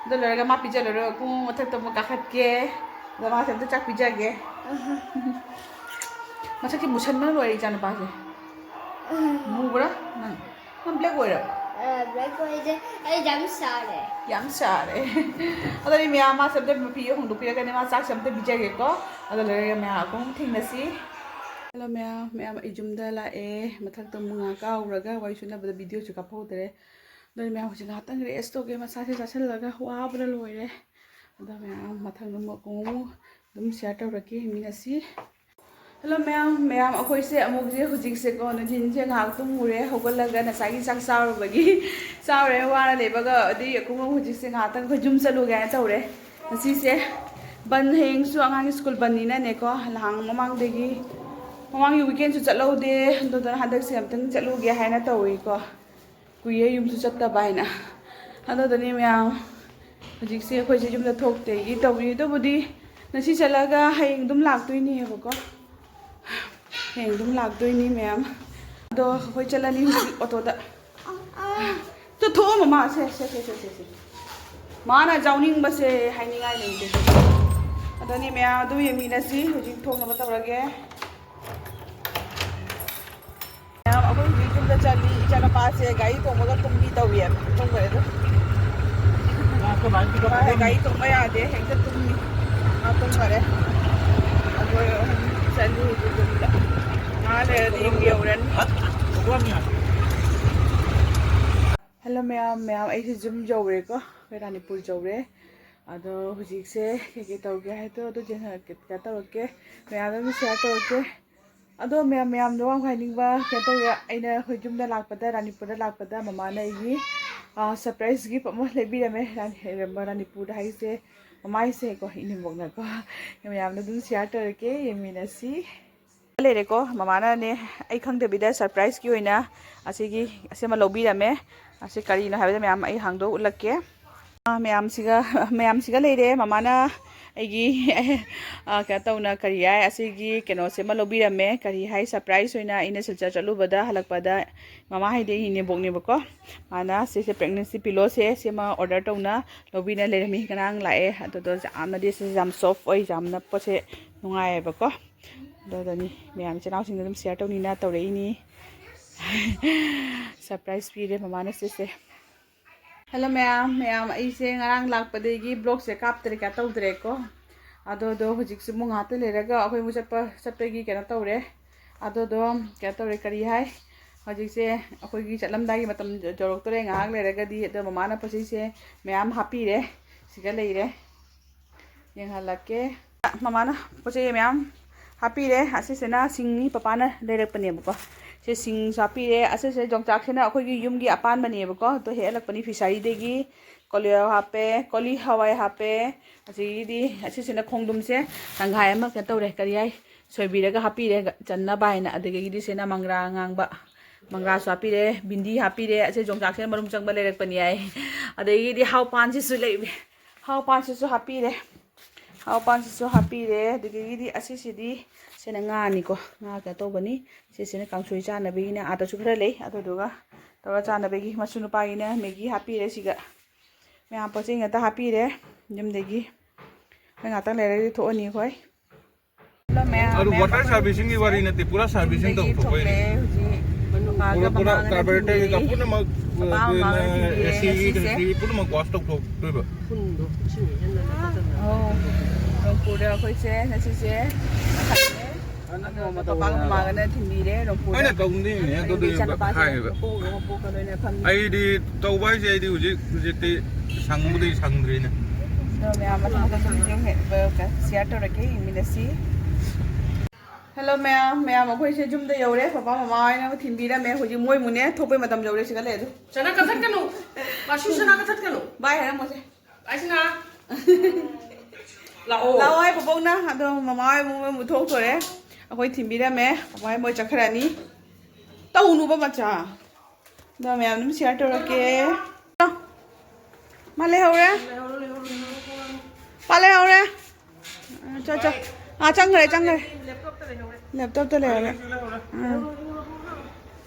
ꯑꯗꯨ ꯂꯣꯏꯔꯒ ꯃꯥ ꯄꯤꯖ ꯂꯣꯏꯔꯒ ꯀꯨꯝ ꯃꯊꯛꯇ ꯑꯃꯨꯛ ꯀꯥꯈꯠꯀꯦ꯫ ꯑꯗ ꯃꯥꯁꯦ ꯑꯝꯇ ꯆꯥꯛ ꯄꯤꯖꯒꯦ꯫ ꯃꯁꯛꯁꯦ ꯃꯨꯁꯟꯕꯅ ꯂꯣꯏꯔꯦ ꯏꯆꯥꯅꯨꯄꯥꯁꯦ꯫ ꯃꯨꯕ꯭ꯔꯥ? ꯅꯪ, ꯅꯪ ꯕ꯭ꯂꯦꯛ ꯑꯣꯏꯔꯕ? ꯕ꯭ꯂꯦꯛ ꯑꯣꯏꯗꯦ, ꯑꯩ ꯌꯥꯝ ꯁꯥꯔꯦ꯫ ꯌꯥꯝ ꯁꯥꯔꯦ꯫ ꯑꯗꯨꯗꯤ ꯃꯌꯥꯝ, ꯃꯥꯁꯦ ꯑꯝꯇ ꯐꯤ ꯍꯣꯡꯗꯣꯛꯄꯤꯔꯒꯅꯦ ꯃꯥ ꯆꯥꯛꯁꯦ ꯑꯝꯇ ꯄꯤꯖꯒꯦꯀꯣ꯫ ꯑꯗꯨ ꯂꯣꯏꯔꯒ ꯃꯌꯥꯝ ꯑꯃꯨꯛ ꯊꯦꯡꯅꯁꯤ꯫ ꯍꯜꯂꯣ ꯃꯌꯥꯝ, ꯃꯌꯥꯝ ꯑꯩ ꯌꯨꯝꯗ ꯂꯥꯛꯑꯦ꯫ ꯃꯊꯛꯇ ꯑꯃꯨꯛ ꯉꯥꯏꯍꯥꯛ ꯀꯥꯎꯔꯒ ꯋꯥꯔꯤ ꯁꯨꯅꯕꯗ ꯚꯤꯗꯤꯑꯣꯁꯨ ꯀꯥꯞꯍꯧꯗ꯭ꯔꯦ꯫ ꯑꯗꯨꯅ ꯃꯌꯥꯝ ꯍꯧꯖꯤꯛ ꯉꯥꯏꯍꯥꯛꯇꯪ ꯔꯦꯁ ꯇꯧꯒꯦ꯫ ꯃꯁꯥꯁꯦ ꯆꯥꯁꯤꯜꯂꯒ ꯋꯥꯕꯅ ꯂꯣꯏꯔꯦ꯫ ꯑꯗꯣ ꯃꯌꯥꯝ ꯃꯊꯪꯗ ꯑꯃꯨꯛ ꯑꯃꯨꯛ ꯑꯗꯨꯝ ꯁꯤꯌꯥꯔ ꯇꯧꯔꯛꯀꯦ꯫ ꯌꯦꯡꯃꯤꯟꯅꯁꯤ꯫ ꯍꯜꯂꯣ ꯃꯌꯥꯝ, ꯃꯌꯥꯝ ꯑꯩꯈꯣꯏꯁꯦ ꯑꯃꯨꯛꯁꯦ ꯍꯧꯖꯤꯛꯁꯦꯀꯣ ꯅꯨꯡꯊꯤꯟꯁꯦ ꯉꯥꯏꯍꯥꯛ ꯇꯨꯝꯃꯨꯔꯦ꯫ ꯍꯧꯒꯠꯂꯒ ꯉꯁꯥꯏꯒꯤ ꯆꯥꯛ ꯆꯥꯔꯨꯕꯒꯤ ꯆꯥꯔꯨꯔꯦ, ꯋꯥꯅ ꯂꯩꯕꯒ꯫ ꯑꯗꯨꯒꯤ ꯑꯩꯈꯣꯏ ꯑꯃꯨꯛ ꯍꯧꯖꯤꯛꯁꯦ ꯉꯥꯏꯍꯥꯛꯇꯪ ꯑꯩꯈꯣꯏ ꯌꯨꯝ ꯆꯠꯂꯨꯒꯦ ꯍꯥꯏꯅ ꯇꯧꯔꯦ꯫ ꯉꯁꯤꯁꯦ ꯕꯟ, ꯍꯌꯦꯡꯁꯨ ꯑꯉꯥꯡꯒꯤ ꯁ꯭ꯀꯨꯜ ꯕꯟꯅꯤꯅꯅꯦꯀꯣ, ꯅꯍꯥꯟ ꯃꯃꯥꯡꯗꯒꯤ, ꯃꯃꯥꯡꯒꯤ ꯋꯤꯀꯦꯟꯁꯨ ꯆꯠꯍꯧꯗꯦ꯫ ꯑꯗꯨꯗꯨꯅ ꯍꯟꯗꯛꯁꯦ ꯑꯝꯇꯪ ꯆꯠꯂꯨꯒꯦ ꯍꯥꯏꯅ ꯇꯧꯔꯤꯀꯣ꯫ ꯀꯨꯏꯔꯦ ꯌꯨꯝꯁꯨ ꯆꯠꯇꯕ ꯍꯥꯏꯅ꯫ ꯑꯗꯨꯗꯅꯤ ꯃꯌꯥꯝ, ꯍꯧꯖꯤꯛꯁꯦ ꯑꯩꯈꯣꯏꯁꯦ ꯌꯨꯝꯗ ꯊꯣꯛꯇꯦꯒꯤ ꯇꯧꯔꯤ꯫ ꯑꯗꯨꯕꯨꯗꯤ ꯉꯁꯤ ꯆꯠꯂꯒ ꯍꯌꯦꯡ ꯑꯗꯨꯝ ꯂꯥꯛꯇꯣꯏꯅꯦꯕꯀꯣ꯫ ꯍꯌꯦꯡ ꯑꯗꯨꯝ ꯂꯥꯛꯇꯣꯏꯅꯤ ꯃꯌꯥꯝ꯫ ꯑꯗꯣ ꯑꯩꯈꯣꯏ ꯆꯠꯂꯅꯤ ꯍꯧꯖꯤꯛ ꯑꯣꯇꯣꯗ꯫ ꯇꯨ ꯊꯣꯛꯑꯣ ꯃꯃꯥ, ꯁꯦ, ꯁꯦ, ꯁꯦ, ꯁꯦ, ꯁꯦ, ꯁꯦ꯫ ꯃꯥꯅ ꯌꯥꯎꯅꯤꯡꯕꯁꯦ ꯍꯥꯏꯅꯤꯡꯉꯥꯏ ꯂꯩꯇꯦ꯫ ꯑꯗꯨꯅꯤ ꯃꯌꯥꯝ, ꯑꯗꯨ ꯌꯦꯡꯃꯤꯟꯅꯁꯤ꯫ ꯍꯧꯖꯤꯛ ꯊꯣꯡꯅꯕ ꯇꯧꯔꯒꯦ꯫ ꯃꯌꯥꯝ, ꯑꯩꯈꯣꯏ ꯍꯧꯖꯤꯛ ꯌꯨꯝꯗ ꯆꯠꯂꯤ꯫ ꯏꯆꯥꯅꯨꯄꯥꯁꯦ ꯒꯥꯔꯤ ꯇꯣꯡꯕꯒ ꯇꯨꯝꯕꯤ ꯇꯧꯔꯤꯑꯕ꯫ ꯇꯨꯝꯈ꯭ꯔꯦ ꯑꯗꯨ꯫ ꯃꯥ ꯒꯥꯔꯤ ꯇꯣꯡꯕ ꯌꯥꯗꯦ, ꯍꯦꯛꯇ ꯇꯨꯝꯃꯤ꯫ ꯃꯥ ꯇꯨꯝꯈꯔꯦ꯫ ꯑꯩꯈꯣꯏ ꯑꯍꯨꯝ ꯆꯠꯂꯤ ꯍꯧꯖꯤꯛ ꯌꯨꯝꯗ꯫ ꯉꯥꯏꯍꯥꯛ ꯂꯩꯔꯗꯤ ꯌꯨꯝ ꯌꯧꯔꯅꯤ꯫ ꯍꯜꯂꯣ ꯃꯌꯥꯝ, ꯃꯌꯥꯝ ꯑꯩꯁꯦ ꯌꯨꯝ ꯌꯧꯔꯦꯀꯣ꯫ ꯑꯩꯈꯣꯏ ꯔꯥꯅꯤꯄꯨꯔ ꯌꯧꯔꯦ꯫ ꯑꯗꯣ ꯍꯧꯖꯤꯛꯁꯦ ꯀꯩꯀꯩ ꯇꯧꯒꯦ ꯍꯥꯏꯗꯣ ꯑꯗꯨ ꯀꯩꯅꯣ ꯇꯧꯔꯛꯀꯦ꯫ ꯃꯌꯥꯝꯗ ꯑꯗꯨꯝ ꯁꯤꯌꯥꯔ ꯇꯧꯔꯛꯀꯦ꯫ ꯑꯗꯣ ꯃꯌꯥꯝ, ꯃꯌꯥꯝꯗ ꯋꯥ ꯑꯃ ꯍꯥꯏꯅꯤꯡꯕ ꯀꯩꯅꯣ ꯇꯧꯋꯦ꯫ ꯑꯩꯅ ꯑꯩꯈꯣꯏ ꯌꯨꯝꯗ ꯂꯥꯛꯄꯗ, ꯔꯥꯅꯤꯄꯨꯔꯗ ꯂꯥꯛꯄꯗ ꯃꯃꯥꯅ ꯑꯩꯒꯤ ꯁꯔꯄ꯭ꯔꯥꯏꯁ ꯒꯤꯐ ꯑꯃ ꯂꯩꯕꯤꯔꯝꯃꯦ ꯔꯥꯅꯤ-, ꯔꯥꯅꯤꯄꯨꯔꯗ ꯍꯥꯏꯁꯦ, ꯃꯃꯥꯏꯁꯦꯀꯣ, ꯏꯅꯦꯝꯕꯣꯛꯅꯀꯣ꯫ ꯃꯌꯥꯝꯅ ꯑꯗꯨꯝ ꯁꯤꯌꯥꯔ ꯇꯧꯔꯛꯀꯦ, ꯌꯦꯡꯃꯤꯟꯅꯁꯤ꯫ ꯂꯩꯔꯦꯀꯣ, ꯃꯃꯥꯅꯅꯦ, ꯑꯩ ꯈꯪꯗꯕꯤꯗ ꯁꯔꯄ꯭ꯔꯥꯏꯁꯀꯤ ꯑꯣꯏꯅ ꯑꯁꯤꯒꯤ, ꯑꯁꯤꯃ ꯂꯧꯕꯤꯔꯝꯃꯦ꯫ ꯑꯁꯤ ꯀꯔꯤꯅꯣ ꯍꯥꯏꯕꯗ ꯃꯌꯥꯝ ꯑꯩ ꯍꯥꯡꯗꯣꯛ ꯎꯠꯂꯛꯀꯦ꯫ ꯑꯥ, ꯃꯌꯥꯝꯁꯤꯒ, ꯃꯌꯥꯝꯁꯤꯒ ꯂꯩꯔꯦ꯫ ꯃꯃꯥꯅ ꯑꯩꯒꯤ, ꯑꯥ, ꯀꯩꯅꯣ ꯇꯧꯅ, ꯀꯔꯤ ꯍꯥꯏ, ꯑꯁꯤꯒꯤ ꯀꯩꯅꯣꯁꯦ ꯑꯃ ꯂꯧꯕꯤꯔꯝꯃꯦ꯫ ꯀꯔꯤ ꯍꯥꯏ, ꯁꯔꯄ꯭ꯔꯥꯏꯁ ꯑꯣꯏꯅ ꯑꯩꯅ ꯁꯤꯜꯆꯔ ꯆꯠꯂꯨꯕꯗ ꯍꯜꯂꯛꯄꯗ, ꯃꯃꯥ ꯍꯥꯏꯗꯤ ꯑꯩ ꯏꯅꯦꯝꯕꯣꯛꯅꯦꯕꯀꯣ, ꯃꯥꯅ ꯁꯤꯁꯦ ꯄ꯭ꯔꯦꯒꯅꯦꯟꯁꯤ ꯄꯤꯂꯣꯁꯦ, ꯁꯤꯃ ꯑꯣꯔꯗꯔ ꯇꯧꯅ ꯂꯧꯕꯤꯅ ꯂꯩꯔꯝꯃꯤ꯫ ꯉꯔꯥꯡ ꯂꯥꯛꯑꯦ꯫ ꯑꯗꯨꯗꯣ ꯌꯥꯝꯅꯗꯤ ꯁꯤꯁꯦ ꯌꯥꯝ ꯁꯣꯐ ꯑꯣꯏ, ꯌꯥꯝꯅ ꯄꯣꯠꯁꯦ ꯅꯨꯡꯉꯥꯏꯌꯦꯕꯀꯣ꯫ ꯑꯗꯨꯗꯅꯤ ꯃꯌꯥꯝ ꯏꯆꯤꯟ ꯏꯅꯥꯎꯁꯤꯡꯗ ꯑꯗꯨꯝ ꯁꯤꯌꯥꯔ ꯇꯧꯅꯤꯅ ꯇꯧꯔꯛꯏꯅꯤ꯫ ꯁꯔꯄ꯭ꯔꯥꯏꯁ ꯄꯤꯔꯦ ꯃꯃꯥꯅ ꯁꯤꯁꯦ꯫ ꯍꯜꯂꯣ ꯃꯌꯥꯝ, ꯃꯌꯥꯝ, ꯑꯩꯁꯦ ꯉꯔꯥꯡ ꯂꯥꯛꯄꯗꯒꯤ ꯕ꯭ꯂꯣꯒꯁꯦ ꯀꯥꯞꯇ꯭ꯔꯦ, ꯀꯌꯥ ꯇꯧꯗ꯭ꯔꯦꯀꯣ꯫ ꯑꯗꯣ, ꯑꯗꯣ ꯍꯧꯖꯤꯛꯁꯦ ꯑꯃꯨꯛ ꯉꯥꯏꯍꯥꯛꯇ ꯂꯩꯔꯒ ꯑꯩꯈꯣꯏ ꯑꯃꯨꯛ ꯆꯠꯄ, ꯆꯠꯄꯒꯤ ꯀꯩꯅꯣ ꯇꯧꯔꯦ꯫ ꯑꯗꯣ, ꯑꯗꯣ ꯀꯩꯅꯣ ꯇꯧꯔꯦ, ꯀꯔꯤ ꯍꯥꯏ, ꯍꯧꯖꯤꯛꯁꯦ ꯑꯩꯈꯣꯏꯒꯤ ꯆꯠꯂꯝꯗꯥꯏꯒꯤ ꯃꯇꯝ ꯌꯧꯔꯛꯇꯣꯔꯦ꯫ ꯉꯥꯏꯍꯥꯛ ꯂꯩꯔꯒꯗꯤ ꯑꯗꯣ ꯃꯃꯥꯅ ꯄꯣꯠ ꯆꯩꯁꯦ ꯃꯌꯥꯝ ꯍꯥꯞꯄꯤꯔꯦ, ꯁꯤꯒ ꯂꯩꯔꯦ꯫ ꯌꯦꯡꯍꯜꯂꯛꯀꯦ꯫ ꯃꯃꯥꯅ ꯄꯣꯠ ꯆꯩ ꯃꯌꯥꯝ ꯍꯥꯞꯄꯤꯔꯦ꯫ ꯑꯁꯤꯁꯤꯅ ꯁꯤꯡꯅꯤ, ꯄꯄꯥꯅ ꯂꯩꯔꯛꯄꯅꯦꯕꯀꯣ꯫ ꯁꯤ ꯁꯤꯡꯁꯨ ꯍꯥꯞꯄꯤꯔꯦ꯫ ꯑꯁꯤꯁꯦ ꯌꯣꯡꯆꯥꯛꯁꯤꯅ ꯑꯩꯈꯣꯏꯒꯤ ꯌꯨꯝꯒꯤ ꯑꯄꯥꯟꯕꯅꯦꯕꯀꯣ꯫ ꯑꯗꯣ ꯍꯦꯛꯍꯜꯂꯛꯄꯅꯤ ꯐꯤꯁꯥꯔꯤꯗꯒꯤ꯫ ꯀꯣꯂꯤ ꯍꯋꯥꯏ ꯍꯥꯞꯄꯦ, ꯀꯣꯂꯤ ꯍꯋꯥꯏ ꯍꯥꯞꯄꯦ꯫ ꯑꯁꯤꯒꯤꯗꯤ, ꯑꯁꯤꯁꯤꯅ ꯈꯣꯡꯗ꯭ꯔꯨꯝꯁꯦ ꯇꯪꯈꯥꯏ ꯑꯃ ꯀꯩꯅꯣ ꯇꯧꯔꯦ, ꯀꯔꯤ ꯍꯥꯏ, ꯁꯣꯏꯕꯤꯔꯒ ꯍꯥꯞꯄꯤꯔꯦ ꯆꯟꯅꯕ ꯍꯥꯏꯅ꯫ ꯑꯗꯒꯤꯗꯤ ꯁꯤꯅ ꯃꯪꯒ꯭ꯔꯥ ꯑꯉꯥꯡꯕ, ꯃꯪꯒ꯭ꯔꯥꯁꯨ ꯍꯥꯞꯄꯤꯔꯦ, ꯚꯤꯟꯗꯤ ꯍꯥꯞꯄꯤꯔꯦ꯫ ꯑꯁꯤ ꯌꯣꯡꯆꯥꯛꯁꯤꯅ ꯃꯔꯨꯝ ꯆꯪꯕ ꯂꯩꯔꯛꯄꯅꯤ ꯍꯥꯏ꯫ ꯑꯗꯒꯤꯗꯤ ꯍꯥꯎ ꯄꯥꯟꯁꯤꯁꯨ ꯂꯩ, ꯍꯥꯎ ꯄꯥꯟꯁꯤꯁꯨ ꯍꯥꯞꯄꯤꯔꯦ, ꯍꯥꯎ ꯄꯥꯟꯁꯤꯁꯨ ꯍꯥꯞꯄꯤꯔꯦ꯫ ꯑꯗꯒꯤꯗꯤ ꯑꯁꯤꯁꯤꯗꯤ, ꯁꯤꯅ ꯉꯥꯅꯤꯀꯣ, ꯉꯥ ꯀꯩꯅꯣ ꯇꯧꯕꯅꯤ꯫ ꯁꯤꯁꯤꯅ ꯀꯥꯡꯁꯣꯏ ꯆꯥꯅꯕꯒꯤꯅꯦ, ꯑꯥꯗꯁꯨ ꯈꯔ ꯂꯩ, ꯑꯗꯨꯗꯨꯒ ꯇꯧꯔ ꯆꯥꯅꯕꯒꯤ꯫ ꯃꯁꯨ ꯅꯨꯄꯥꯒꯤꯅ ꯃꯦꯒꯤ ꯍꯥꯞꯄꯤꯔꯦ꯫ ꯁꯤꯒ ꯃꯌꯥꯝ ꯄꯣꯠ ꯆꯩ ꯉꯥꯛꯇ ꯍꯥꯞꯄꯤꯔꯦ ꯌꯨꯝꯗꯒꯤ꯫ ꯑꯩ ꯉꯥꯛꯇꯪ ꯂꯩꯔꯒꯗꯤ ꯊꯣꯛꯑꯅꯤ ꯑꯩꯈꯣꯏ꯫ ꯍꯜꯂꯣ ꯃꯌꯥꯝ, ꯑꯗꯨ ꯃꯌꯥꯝ ꯋꯥꯇꯔ ꯁꯥꯔꯚꯤꯁꯤꯡꯒꯤ ꯋꯥꯔꯤ ꯅꯠꯇꯦ, ꯄꯨꯔꯥ ꯁꯥꯔꯚꯤꯁꯤꯡ ꯌꯨꯝꯗꯒꯤ ꯇꯧꯊꯣꯛꯄꯩꯅꯦ꯫ ꯊꯣꯛꯂꯦ ꯍꯧꯖꯤꯛ꯫ ꯄꯨꯔꯥ, ꯄꯨꯔꯥ ꯃꯃꯥꯒ ꯀꯥꯔꯕꯣꯔꯦꯇꯔ ꯀꯩꯀꯥ ꯊꯤꯟꯕꯤ꯫ ꯄꯨꯝꯅꯃꯛ, ꯄꯄꯥ ꯃꯃꯥꯒ ꯊꯤꯟꯕꯤꯔꯦ ꯑꯦꯁꯤꯒꯤ ꯉꯁꯤꯁꯦ꯫ ꯀꯩꯀꯩ ꯄꯨꯝꯅꯃꯛ ꯋꯥꯁ ꯇꯧꯊꯣꯛꯇꯣꯏꯕ꯫ ꯑꯣ, ꯔꯣꯡꯄꯨꯔꯗ ꯑꯩꯈꯣꯏꯁꯦ ꯉꯁꯤꯁꯦ ꯄꯄꯥꯒ ꯃꯃꯥꯒꯅ ꯊꯤꯟꯕꯤꯔꯦ ꯔꯣꯡꯄꯨꯔꯗ꯫ ꯑꯩꯅ ꯇꯧꯅꯤꯡꯉꯤꯅꯦ, ꯑꯗꯨꯗꯤ ꯑꯩꯒꯤ ꯏꯆꯥꯅꯨꯄꯥꯁꯦ ꯍꯥꯏꯌꯦꯕ꯫ ꯃꯄꯨꯒ ꯃꯄꯣꯛꯀ ꯂꯣꯏꯅ ꯐꯝꯃꯤ꯫ ꯑꯩꯗꯤ ꯇꯧꯕ ꯍꯥꯏꯁꯦ ꯑꯩꯗꯤ ꯍꯧꯖꯤꯛ, ꯍꯧꯖꯤꯛꯇꯤ ꯁꯪꯕꯗꯤ ꯁꯪꯗ꯭ꯔꯤꯅꯦ꯫ ꯑꯗꯣ ꯃꯌꯥꯝ ꯃꯊꯪ ꯃꯊꯪ ꯁꯨꯝ ꯁꯨꯝ ꯍꯦꯛ ꯁꯤꯌꯥꯔ ꯇꯧꯔꯛꯀꯦ, ꯌꯦꯡꯃꯤꯟꯅꯁꯤ꯫ ꯍꯜꯂꯣ ꯃꯌꯥꯝ, ꯃꯌꯥꯝ ꯑꯩꯈꯣꯏꯁꯦ ꯌꯨꯝꯗ ꯌꯧꯔꯦ꯫ ꯄꯄꯥ ꯃꯃꯥ ꯍꯣꯏꯅ ꯊꯤꯟꯕꯤꯔꯝꯃꯦ꯫ ꯍꯧꯖꯤꯛ ꯃꯣꯏ ꯃꯨꯅꯦ ꯊꯣꯛꯄꯩ ꯃꯇꯝ ꯌꯧꯔꯦ꯫ ꯁꯤꯒ ꯂꯩ ꯑꯗꯨ ꯁꯅꯥ ꯀꯛꯊꯠꯀꯅꯨ꯫ ꯃꯥꯁꯨ ꯁꯅꯥ ꯀꯛꯊꯠꯀꯅꯨ꯫ ꯕꯥꯏ ꯍꯥꯏꯔꯝꯃꯣꯁꯦ꯫ ꯑꯩꯁꯤꯅ꯫ ꯂꯥꯛꯑꯣ꯫ ꯂꯥꯛꯑꯣ ꯍꯥꯏ ꯄꯄꯧꯅ꯫ ꯑꯗꯣ ꯃꯃꯥ ꯍꯣꯏ ꯑꯃꯨꯛ ꯃꯣꯏ ꯑꯃꯨꯛ ꯊꯣꯛꯇꯣꯔꯦ꯫ ꯑꯩꯈꯣꯏ ꯊꯤꯟꯕꯤꯔꯝꯃꯦ꯫ ꯃꯃꯥ ꯍꯣꯏ ꯃꯣꯏ ꯆꯠꯈ꯭ꯔꯅꯤ꯫ ꯇꯧꯅꯨꯕ ꯃꯆꯥ꯫ ꯑꯗꯣ ꯃꯌꯥꯝ ꯑꯗꯨꯝ ꯁꯤꯌꯥꯔ ꯇꯧꯔꯛꯀꯦ꯫ ꯃꯥ ꯂꯩꯍꯧꯔꯦ꯫ ꯃꯥ ꯂꯩꯍꯧꯔꯦ꯫ ꯑꯥ, ꯆꯣ, ꯆꯣ꯫ ꯑꯥ, ꯆꯪꯈ꯭ꯔꯦ, ꯆꯪꯈ꯭ꯔꯦ꯫ ꯂꯦꯞꯇꯣꯞꯇ ꯂꯩꯍꯧꯔꯦ꯫ ꯑꯥ꯫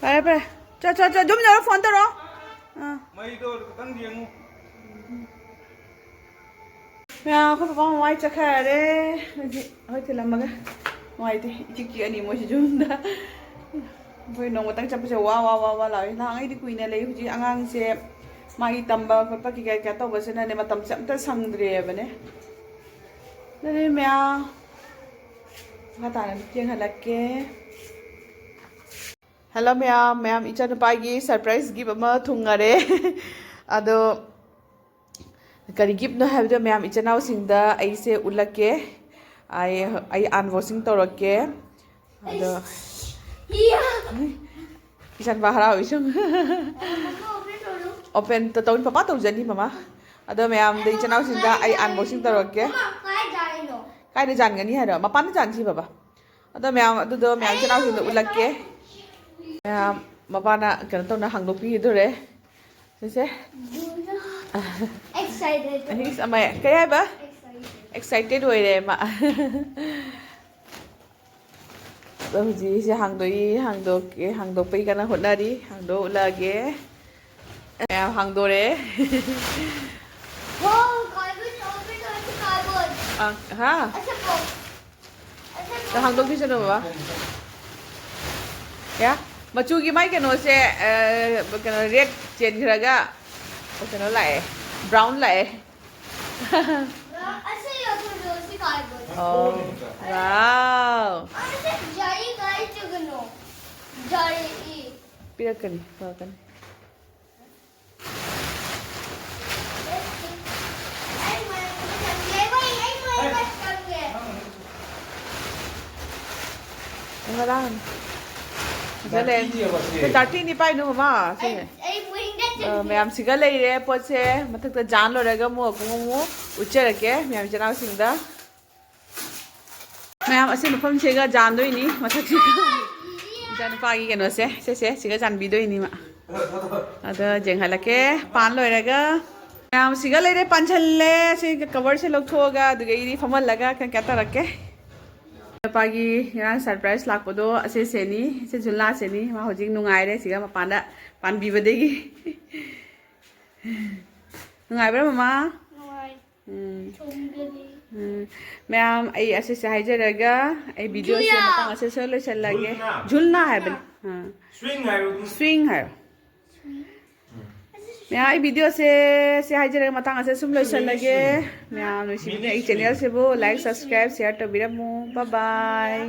ꯐꯔꯦ, ꯐꯔꯦ꯫ ꯆꯣ, ꯆꯣ, ꯆꯣ꯫ ꯑꯗꯨꯝ ꯌꯧꯔ ꯐꯣꯟ ꯇꯧꯔꯛꯑꯣ꯫ ꯑꯥ꯫ ꯃꯩꯗꯣ ꯈꯤꯇꯪ ꯌꯦꯡꯉꯨ꯫ ꯃꯌꯥꯝ, ꯑꯩꯈꯣꯏ ꯄꯄꯥ ꯃꯃꯥꯏ ꯆꯠꯈ꯭ꯔꯦ꯫ ꯍꯧꯖꯤꯛ ꯑꯩꯈꯣꯏ ꯊꯤꯜꯂꯝꯃꯒ꯫ ꯅꯨꯡꯉꯥꯏꯇꯦ, ꯏꯆꯤꯛ ꯆꯤꯛꯑꯅꯤ ꯃꯣꯏꯁꯤ ꯌꯨꯝꯗ꯫ ꯑꯩꯈꯣꯏ ꯅꯣꯡꯃꯇꯪ ꯆꯠꯄꯁꯦ ꯋꯥ, ꯋꯥ, ꯋꯥ, ꯋꯥ ꯂꯥꯎꯏ꯫ ꯅꯍꯥꯟꯉꯩꯗꯤ ꯀꯨꯏꯅ ꯂꯩ꯫ ꯍꯧꯖꯤꯛ ꯑꯉꯥꯡꯁꯦ ꯃꯥꯒꯤ ꯇꯝꯕ ꯈꯣꯠꯄ ꯀꯩꯀꯥ ꯀꯩꯀꯥ ꯇꯧꯕꯁꯤꯅꯅꯦ, ꯃꯇꯝꯁꯦ ꯑꯝꯇ ꯁꯪꯗ꯭ꯔꯦꯕꯅꯦ꯫ ꯑꯗꯨꯅꯦ ꯃꯌꯥꯝ꯫ ꯃꯈꯥ ꯇꯥꯅ ꯑꯗꯨꯝ ꯌꯦꯡꯍꯜꯂꯛꯀꯦ꯫ ꯍꯜꯂꯣ ꯃꯌꯥꯝ, ꯃꯌꯥꯝ, ꯏꯆꯥꯅꯨꯄꯥꯒꯤ surprise gift ꯑꯃ ꯊꯨꯡꯉꯔꯦ꯫ ꯑꯗꯣ ꯀꯔꯤ giftꯅꯣ ꯍꯥꯏꯕꯗꯣ ꯃꯌꯥꯝ ꯏꯆꯤꯟ ꯏꯅꯥꯎꯁꯤꯡꯗ ꯑꯩꯁꯦ ꯎꯠꯂꯛꯀꯦ꯫ ꯑꯩ, ꯑꯩ unboxing ꯇꯧꯔꯛꯀꯦ꯫ ꯑꯗꯣ ꯏꯌꯥ! ꯏꯆꯥꯅꯨꯄꯥ ꯍꯔꯥꯎꯏ ꯁꯨꯝ꯫ ꯑꯃꯨꯛꯀ open ꯇꯧꯔꯣ꯫ Open ꯇ-, ꯇꯧꯅꯤ, ꯄꯄꯥ ꯇꯧꯖꯅꯤ ꯃꯃꯥ꯫ ꯑꯗꯣ ꯃꯌꯥꯝꯗ, ꯏꯆꯤꯟ ꯏꯅꯥꯎꯁꯤꯡꯗ ꯑꯩ unboxing ꯇꯧꯔꯛꯀꯦ꯫ ꯃꯃꯥ, ꯀꯥꯏ ꯌꯥꯔꯤꯅꯣ? ꯀꯥꯏꯗ ꯌꯥꯟꯒꯅꯤ ꯍꯥꯏꯔꯣ? ꯃꯄꯥꯟꯗ ꯌꯥꯟꯁꯤ ꯕꯕꯥ꯫ ꯑꯗꯣ ꯃꯌꯥꯝ, ꯑꯗꯨꯗꯣ ꯃꯌꯥꯝ ꯏꯆꯤꯟ ꯏꯅꯥꯎꯁꯤꯡꯗ ꯎꯠꯂꯛꯀꯦ꯫ ꯃꯌꯥꯝ, ꯃꯄꯥꯅ ꯀꯩꯅꯣ ꯇꯧꯅ ꯍꯥꯡꯗꯣꯛꯄꯤꯈꯤꯗꯣꯔꯦ꯫ ꯁꯤꯁꯦ꯫ Excited. ꯑꯩꯁ, ꯑꯃ, ꯀꯩ ꯍꯥꯏꯕ? Excited. Excited ꯑꯣꯏꯔꯦ ꯃꯥ꯫ ꯑꯗꯣ ꯍꯧꯖꯤꯛ ꯁꯤ ꯍꯥꯡꯗꯣꯛꯏ, ꯍꯥꯡꯗꯣꯛꯀꯦ, ꯍꯥꯡꯗꯣꯛꯄꯩ ꯀꯟꯅ ꯍꯣꯠꯅꯔꯤ꯫ ꯍꯥꯡꯗꯣꯛ ꯎꯠꯂꯛꯑꯒꯦ꯫ ꯃꯌꯥꯝ ꯍꯥꯡꯗꯣꯔꯦ꯫ Wow, cardboard, cardboard, cardboard. ꯑ, ꯍꯥ? ꯑꯆꯥꯄꯣꯠ꯫ ꯑꯆꯥꯄꯣꯠ꯫ ꯍꯥꯡꯗꯣꯛꯈꯤꯁꯅꯨ ꯕꯕꯥ꯫ ꯌꯥ? ꯃꯆꯨꯒꯤ ꯃꯥꯏ ꯀꯩꯅꯣꯁꯦ, ꯑ, ꯀꯩꯅꯣ, red ꯆꯦꯟꯈ꯭ꯔꯒ ꯀꯩꯅꯣ ꯂꯥꯛꯑꯦ, brown ꯂꯥꯛꯑꯦ꯫ ꯑꯁꯤ ꯌꯥꯎꯁꯜꯂꯣ, ꯁꯤ cardboard꯫ ꯑꯣ, wow꯫ ꯑꯁꯤ ꯖꯥꯔꯤ ꯀꯥꯏ ꯆꯠꯀꯅꯣ? ꯖꯥꯔꯤ ꯏ꯫ ꯄꯤꯔꯛꯀꯅꯤ, ꯄꯨꯔꯛꯀꯅꯤ꯫ ꯑꯩ ꯃꯣꯏ ꯆꯪꯒꯦ, ꯑꯩ ꯃꯣꯏ ꯆꯪꯒꯦ꯫ ꯉꯔꯥꯡ ꯁꯤꯗ ꯂꯩ꯫ ꯗꯥꯔꯇꯤꯅꯦꯕ ꯁꯤ꯫ ꯗꯥꯔꯇꯤꯅꯤ ꯄꯥꯏꯅꯨ ꯃꯃꯥ ꯁꯤ꯫ ꯑꯩ ꯃꯣꯔꯅꯤꯡꯗ ꯑ, ꯆꯠꯂꯨꯒꯦ꯫ ꯃꯌꯥꯝ ꯁꯤꯒ ꯂꯩꯔꯦ ꯄꯣꯠꯁꯦ꯫ ꯃꯊꯛꯇ ꯖꯥꯟ ꯂꯣꯏꯔꯒ ꯑꯃꯨꯛ ꯑꯃꯨꯛ ꯑꯃꯨꯛ ꯎꯠꯆꯔꯛꯀꯦ ꯃꯌꯥꯝ ꯏꯆꯤꯟ ꯏꯅꯥꯎꯁꯤꯡꯗ꯫ ꯃꯌꯥꯝ ꯑꯁꯤ ꯃꯐꯝꯁꯤꯒ ꯖꯥꯟꯗꯣꯏꯅꯤ ꯃꯊꯛꯁꯤꯒ꯫ ꯏꯆꯥꯅꯨꯄꯥꯒꯤ ꯀꯩꯅꯣꯁꯦ ꯁꯦꯁꯦ ꯁꯤꯒ ꯖꯥꯟꯕꯤꯗꯣꯏꯅꯤ ꯃꯥ꯫ ꯑꯗ ꯌꯦꯡꯍꯜꯂꯛꯀꯦ ꯄꯥꯟ ꯂꯣꯏꯔꯒ꯫ ꯃꯌꯥꯝ ꯁꯤꯒ ꯂꯩꯔꯦ ꯄꯥꯟꯁꯜꯂꯦ꯫ ꯁꯤ ꯀꯕꯔꯁꯦ ꯂꯧꯊꯣꯛꯑꯒ ꯑꯗꯨꯗꯒꯤꯗꯤ ꯐꯝꯍꯜꯂꯒ ꯀꯩꯅꯣ ꯇꯧꯔꯛꯀꯦ꯫ ꯅꯨꯄꯥꯒꯤ ꯉꯔꯥꯡ ꯁꯔꯄ꯭ꯔꯥꯏꯁ ꯂꯥꯛꯄꯗꯣ ꯑꯁꯦꯁꯦꯅꯤ꯫ ꯁꯤ ꯖꯨꯟꯂꯥꯁꯦꯅꯤ꯫ ꯃꯥ ꯍꯧꯖꯤꯛ ꯅꯨꯡꯉꯥꯏꯔꯦ ꯁꯤꯒ ꯃꯄꯥꯟꯗ ꯄꯥꯟꯕꯤꯕꯗꯒꯤ꯫ ꯅꯨꯡꯉꯥꯏꯕ꯭ꯔꯥ ꯃꯃꯥ? ꯅꯨꯡꯉꯥꯏ꯫ ꯎꯝ꯫ ꯁꯣꯝꯗꯗꯤ꯫ ꯎꯝ꯫ ꯃꯌꯥꯝ ꯑꯩ ꯑꯁꯤꯁꯦ ꯍꯥꯏꯖꯔꯒ ꯑꯩ ꯚꯤꯗꯤꯑꯣꯁꯦ ꯖꯨꯂꯤꯌꯥ꯫ ꯃꯇꯥꯡ ꯑꯁꯤꯗ ꯂꯣꯏꯁꯤꯜꯂꯒꯦ꯫ ꯖꯨꯜꯅꯥ꯫ ꯖꯨꯜꯅꯥ ꯍꯥꯏꯕꯅꯤ꯫ ꯑꯥ꯫ ꯁ꯭ꯋꯤꯡ ꯍꯥꯏꯌꯨ꯫ ꯁ꯭ꯋꯤꯡ ꯍꯥꯏꯌꯣ꯫ ꯃꯌꯥꯝ ꯑꯩ ꯚꯤꯗꯤꯑꯣꯁꯦ ꯁꯤ ꯍꯥꯏꯖꯔꯒ ꯃꯇꯥꯡ ꯑꯁꯤꯗ ꯁꯨꯝ ꯂꯣꯏꯁꯤꯜꯂꯒꯦ꯫ ꯃꯌꯥꯝ ꯅꯨꯡꯁꯤꯕꯤꯗꯨꯅ ꯑꯩ ꯆꯦꯅꯦꯜꯁꯤꯕꯨ ꯂꯥꯏꯛ ꯁꯕꯁꯀ꯭ꯔꯥꯏꯕ ꯁꯤꯌꯥꯔ ꯇꯧꯕꯤꯔꯝꯃꯨ꯫ ꯕꯥꯏ ꯕꯥꯏ꯫